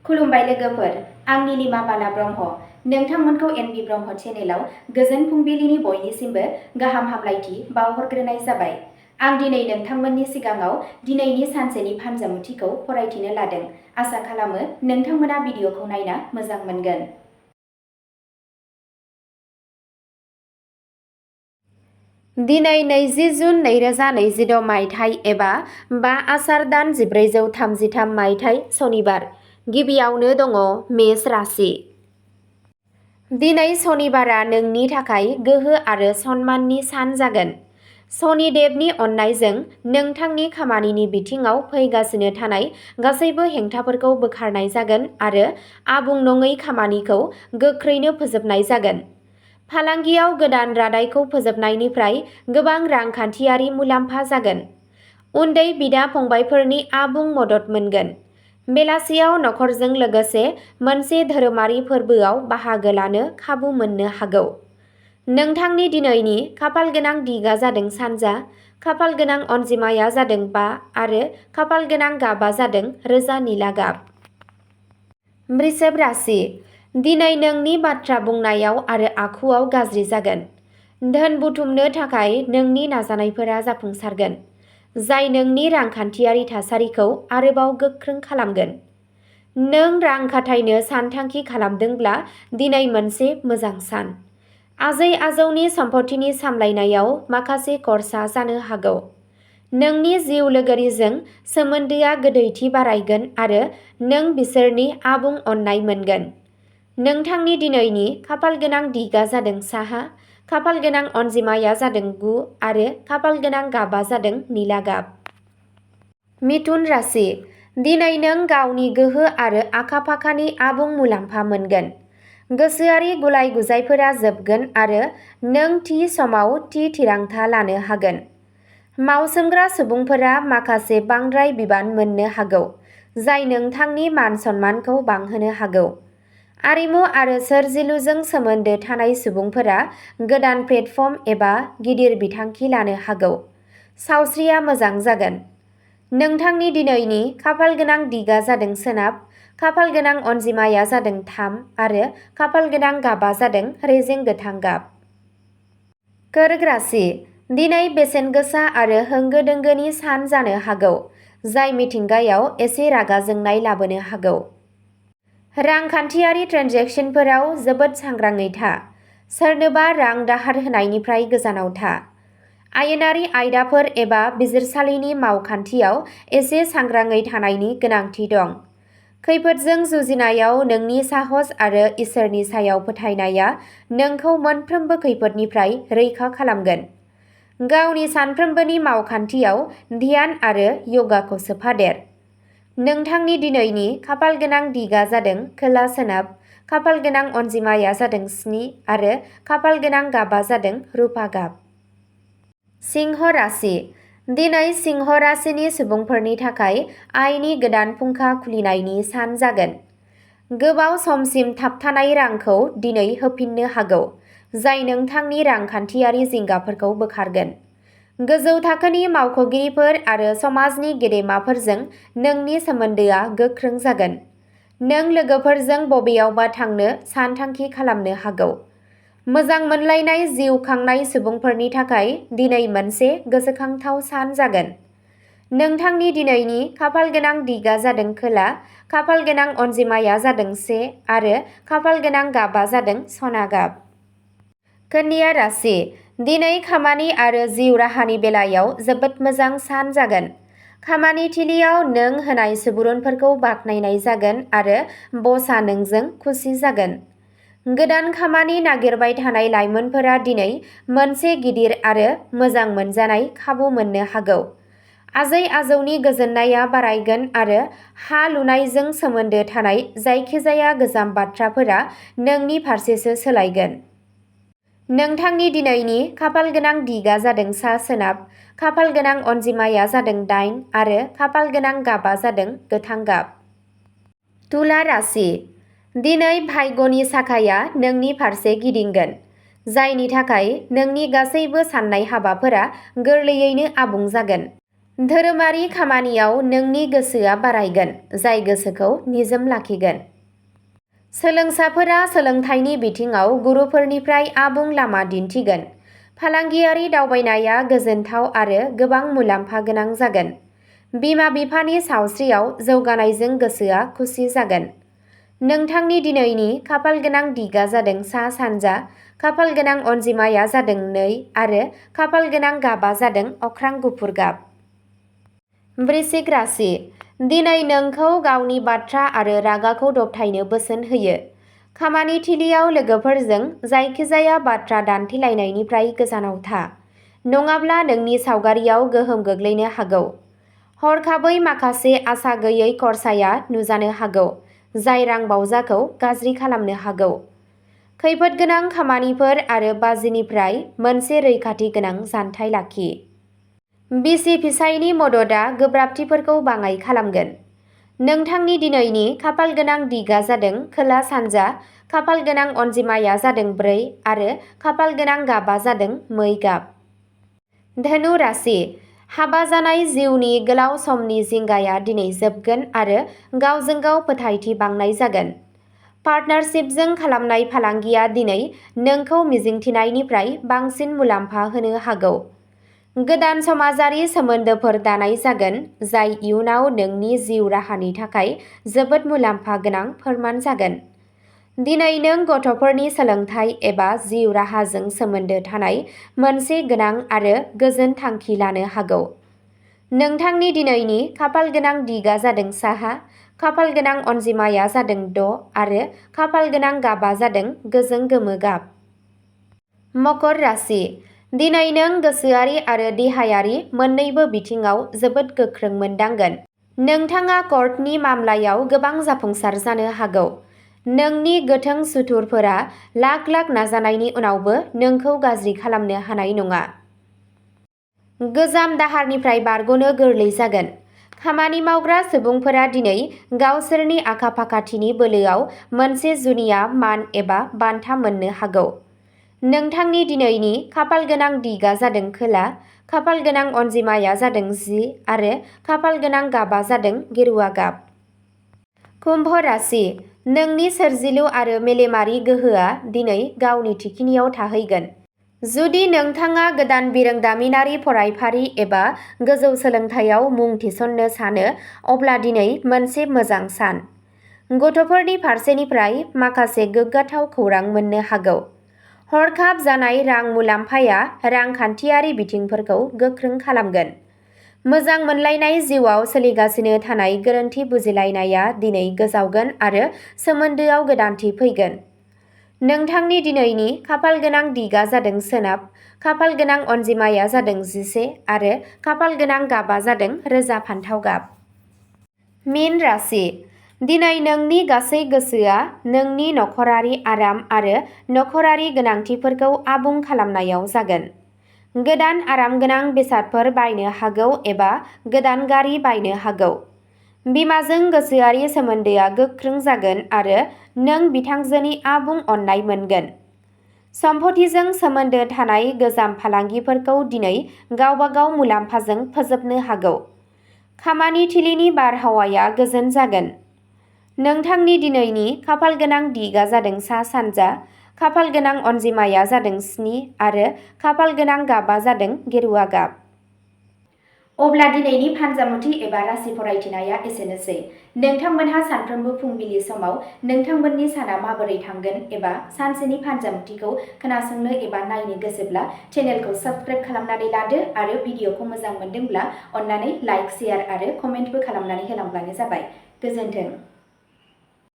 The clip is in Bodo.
खुलुमबाय लोगोफोर, आं नीलिमा बाला ब्रह्म। नोंथांमोनखौ एनबि ब्रह्म चेनेलाव गोजोन फुंबिलिनि बयनिसिमबो गाहाम हामलायथि बावहरग्रोनाय जाबाय। आं दिनै नोंथांमोननि सिगाङाव दिनैनि सानसेनि फानजामुथिखौ फरायथिनो लादों। आसा खालामो नोंथांमोना भिडिअखौ नायना मोजां मोनगोन। दिनै 20 जुन 2026 मायथाइ एबा 5 आसार दान 1433 मायथाइ सनिबार। गिबियावनो दङ मेष राशि। दिनै सनिबारा नोंनि थाखाय गोहो आरो सन्माननि सान जागोन। शनिदेबनि अननायजों नोंथांनि खामानिनि बिथिङाव फैगासिनो थानाय गासैबो हेंथाफोरखौ बोखारनाय जागोन आरो आबुं नङै खामानिखौ गोख्रैनो फोजोबनाय जागोन। फालांगियाव गोदान रादायखौ फोजोबनायनिफ्राय गोबां रांखान्थियारि मुलाम्फा जागोन। उन्दै बिदा-फंबायफोरनि आबुं मदद मोनगोन। बेलासियाव नखरजों लोगोसे मोनसे धोरोमारि फोरबोआव बाहागो लानो खाबु मोननो हागौ। नोंथांनि दिनैनि खाफालगोनां दिगा जादों सानजा, खाफालगोनां अनजिमाया जादों 5 आरो खाफालगोनां गाबा जादों रोजा निला गाब। वृषभ राशि। दिनै नोंनि बाथ्रा बुंनायाव आरो आखुआव गाज्रि जागोन। धोन बुथुमनो थाखाय नोंनि नाजानायफोरा जाफुंसारगोन, जाय नोंनि रांखान्थियारि थासारिखौ आरोबाव गोख्रों खालामगोन। नों रां खाथायनो सानथांखि खालामदोंब्ला दिनै मोनसे मोजां सान। आजै-आजौनि सम्पथिनि सामलायनायाव माखासे खर्सा जानो हागौ। नोंनि जिउ लोगोरिजों सोमोन्दोआ गोदैथि बारायगोन आरो नों बिसोरनि आबुं अननाय मोनगोन। नोंथांनि दिनैनि खाफालगोनां दिगा जादों साहा, खाफालगोनां अनजिमाया जादों 9 आरो खाफालगोनां गाबा जादों निला गाब। मिथुन राशि। दिनै नों गावनि गोहो आरो आखा-फाखानि आबुं मुलाम्फा मोनगोन। गोसोआरि गुलाय-गुजायफोरा जोबगोन आरो नों थि समाव थि थिरांथा लानो हागोन। मावसोमग्रा सुबुंफोरा माखासे बांद्राय बिबान मोननो हागौ, जाय नोंथांनि मान-सन्मानखौ बांहोनो हागौ। आरिमु आरो सोरजिलुजों सोमोन्दो थानाय सुबुंफोरा गोदान प्लेटफर्म एबा गिदिर बिथांखि लानो हागौ। सावस्रिया मोजां जागोन। नोंथांनि दिनैनि खाफालगोनां दिगा जादों सोनाब, खाफालगोनां अनजिमाया जादों 3 आरो खाफालगोनां गाबा जादों रेजें गोथां गाब। कर्क राशि। दिनै बेसेनगोसा आरो होंगो-दोंगोनि सान जानो हागौ, जाय मिथिंगायाव एसे रागा जोंनाय लाबोनो हागौ। रांखान्थियारि ट्रेन्जेकसनफोराव जोबोद सांग्राङै था। सोरनोबा रां दाहार होनायनिफ्राय गोजानाव था। आयेनारि आयदाफोर एबा बिजिरसालिनि मावखान्थियाव एसे सांग्राङै थानायनि गोनांथि दं। खैफोदजों जुजिनायाव नोंनि साहस आरो इसोरनि सायाव फोथायनाया नोंखौ मोनफ्रोमबो खैफोदनिफ्राय रैखा खालामगोन। गावनि सानफ्रोमबोनि मावखान्थियाव ध्यान आरो य'गाखौ सोफादेर। नोंथांनि दिनैनि खाफालगोनां दिगा जादों खोला-सोनाब, खाफालगोनां अनजिमाया जादों 7 आरो खाफालगोनां गाबा जादों रुपा गाब। सिंह राशि। दिनै सिंह राशिनि सुबुंफोरनि थाखाय आयनि गोदान फुंखा खुलिनायनि सान जागोन। गोबाव समसिम थाबथानाय रांखौ दिनै होफिननो हागौ, जाय नोंथांनि रांखान्थियारि जिंगाफोरखौ बोखारगोन। गोजौ थाखोनि मावख'गिरिफोर आरो समाजनि गेदेमाफोरजों नोंनि सोमोन्दोआ गोख्रों जागोन। नों लोगोफोरजों बबेयावबा थांनो सानथांखि खालामनो हागौ। मोजां मोनलायनाय जिउ खांनाय सुबुंफोरनि थाखाय दिनै मोनसे गोसोखांथाव सान जागोन। नोंथांनि दिनैनि खाफालगोनां दिगा जादों खोला, खाफालगोनां अनजिमाया जादों 1 आरो खाफालगोनां गाबा जादों सना गाब। कन्या राशि। दिनै खामानि आरो जिउ राहानि बेलायाव जोबोद मोजां सान जागोन। खामानि थिलियाव नों होनाय सुबुरुनफोरखौ बाख्नायनाय जागोन आरो बसआ नोंजों खुसि जागोन। गोदान खामानि नागिरबाय थानाय लाइमोनफोरा दिनै मोनसे गिदिर आरो मोजां मोनजानाय खाबु मोननो हागौ। आजै-आजौनि गोजोननाया बारायगोन आरो हा-लुनायजों सोमोन्दो थानाय जायखिजाया गोजाम बाथ्राफोरा नोंनि फारसेसो सोलायगोन। नोंथांनि दिनैनि खाफालगोनां दिगा जादों सा-सोनाब, खाफालगोनां अनजिमाया जादों 8 आरो खाफालगोनां गाबा जादों गोथां गाब। तुला राशि। दिनै भाग्यनि साखाया नोंनि फारसे गिदिंगोन, जायनि थाखाय नोंनि गासैबो साननाय हाबाफोरा गोरलैयैनो आबुं जागोन। धोरोमारि खामानियाव नोंनि गोसोआ बारायगोन, जाय गोसोखौ निजोम लाखिगोन। सोलोंसाफोरा सोलोंथाइनि बिथिङाव गुरुफोरनिफ्राय आबुं लामा दिन्थिगोन। फालांगियारि दावबायनाया गोजोनथाव आरो गोबां मुलाम्फा गोनां जागोन। बिमा-बिफानि सावस्रियाव जौगानायजों गोसोआ खुसि जागोन। नोंथांनि दिनैनि खाफालगोनां दिगा जादों सा-सानजा, खाफालगोनां अनजिमाया जादों 2 आरो खाफालगोनां गाबा जादों अख्रां गुफुर गाब। वृश्चिक राशि। दिनै नोंखौ गावनि बाथ्रा आरो रागाखौ दबथायनो बोसोन होयो। खामानि थिलियाव लोगोफोरजों जायखिजाया बाथ्रा दान्थेलायनायनिफ्राय गोजानाव था, नङाब्ला नोंनि सावगारियाव गोहोम गोग्लैनो हागौ। हरखाबै माखासे आसा गैयै खरसाया नुजानो हागौ, जाय रां बावजाखौ गाज्रि खालामनो हागौ। खैफोदगोनां खामानिफोर आरो बाजिनिफ्राय मोनसे रैखाथि गोनां जानथाय लाखि। बिसि-फिसायनि मददआ गोब्राबथिफोरखौ बाङाइ खालामगोन। नोंथांनि दिनैनि खाफालगोनां दिगा जादों खोला-सानजा, खाफालगोनां अनजिमाया जादों 4 आरो खाफालगोनां गाबा जादों मै गाब। धनु राशि। हाबा जानाय जिउनि गोलाव समनि जिंगाया दिनै जोबगोन आरो गावजों गाव फोथायथि बांनाय जागोन। पार्टनारशिपजों खालामनाय फालांगिया दिनै नोंखौ मिजिंथिनायनिफ्राय बांसिन मुलाम्फा होनो हागौ। गोदान समाजारि सोमोन्दोफोर दानाय जागोन, जाय इयुनाव नोंनि जिउ राहानि थाखाय जोबोद मुलाम्फा गोनां फोरमान जागोन। दिनै नों गथ'फोरनि सोलोंथाइ एबा जिउ राहाजों सोमोन्दो थानाय मोनसे गोनां आरो गोजोन थांखि लानो हागौ। नोंथांनि दिनैनि खाफालगोनां दिगा जादों साहा, खाफालगोनां अनजिमाया जादों 6 आरो खाफालगोनां गाबा जादों गोजों गोमो गाब। मकर राशि। दिनै नों गोसोआरि आरो देहायारि मोन्नैबो बिथिङाव जोबोद गोख्रों मोनदांगोन। नोंथाङा कर्टनि मामलायाव गोबां जाफुंसार जानो हागौ। नोंनि गोथों सुथुरफोरा लाख नाजानायनि उनावबो नोंखौ गाज्रि खालामनो हानाय नङा। गोजाम दाहारनिफ्राय बारग'नो गोरलै जागोन। खामानि मावग्रा सुबुंफोरा दिनै गावसोरनि आखा-फाखाथिनि बोलोआव मोनसे जुनिया मान एबा बान्था मोननो हागौ। नोंथांनि दिनैनि खाफालगोनां दिगा जादों खोला, खाफालगोनां अनजिमाया जादों 10 आरो खाफालगोनां गाबा जादों गेरुवा गाब। कुम्भ राशि। नोंनि सोरजिलु आरो मेलेमारि गोहोआ दिनै गावनि थिखिनियाव थाहैगोन। जुदि नोंथाङा गोदान बिरोंदामिनारि फरायफारि एबा गोजौ सोलोंथायाव मुं थिसननो सानो, अब्ला दिनै मोनसे मोजां सान। गथ'फोरनि फारसेनिफ्राय माखासे गोग्गाथाव खौरां मोननो हागौ। हरखाब जानाय रां मुलाम्फाया रांखान्थियारि बिथिंफोरखौ गोख्रों खालामगोन। मोजां मोनलायनाय जिउआव सोलिगासिनो थानाय गोरोन्थि बुजिलायनाया दिनै गोजावगोन आरो सोमोन्दोआव गोदानथि फैगोन। नोंथांनि दिनैनि खाफालगोनां दिगा जादों सोनाब, खाफालगोनां अनजिमाया जादों 11 आरो खाफालगोनां गाबा जादों रोजा फान्थाव गाब। मीन राशि। दिनै नोंनि गासै गोसोआ नोंनि नखरारि आराम आरो नखरारि गोनांथिफोरखौ आबुं खालामनायाव जागोन। गोदान आरामगोनां बेसादफोर बायनो हागौ एबा गोदान गारि बायनो हागौ। बिमाजों गोसोआरि सोमोन्दोआ गोख्रों जागोन आरो नों बिथांजोनि आबुं अननाय मोनगोन। सम्पथिजों सोमोन्दो थानाय गोजाम फालांगिफोरखौ दिनै गावबा-गाव मुलाम्फाजों फोजोबनो हागौ। खामानि थिलिनि बारहावाया गोजोन जागोन। नोंथांनि दिनैनि खाफालगोनां दिगा जादों सा-सानजा, खाफालगोनां अनजिमाया जादों 7 आरो खाफालगोनां गाबा जादों गेरुवा गाब। अब्ला दिनैनि फानजामुथि एबा राशि फरायथिनाया एसेनोसै। नोंथांमोनहा सानफ्रोमबो फुंबिलि समाव नोंथांमोननि साना माबोरै थांगोन एबा सानसेनि फानजामुथिखौ खोनासंनो एबा नायनो गोसोब्ला चेनेलखौ साबस्क्राइब खालामनानै लादो आरो भिडिअखौ मोजां मोनदोंब्ला अन्नानै लाइक, शेयार आरो कमेन्टबो खालामनानै होलांब्लानो जाबाय। गोजोन्थों।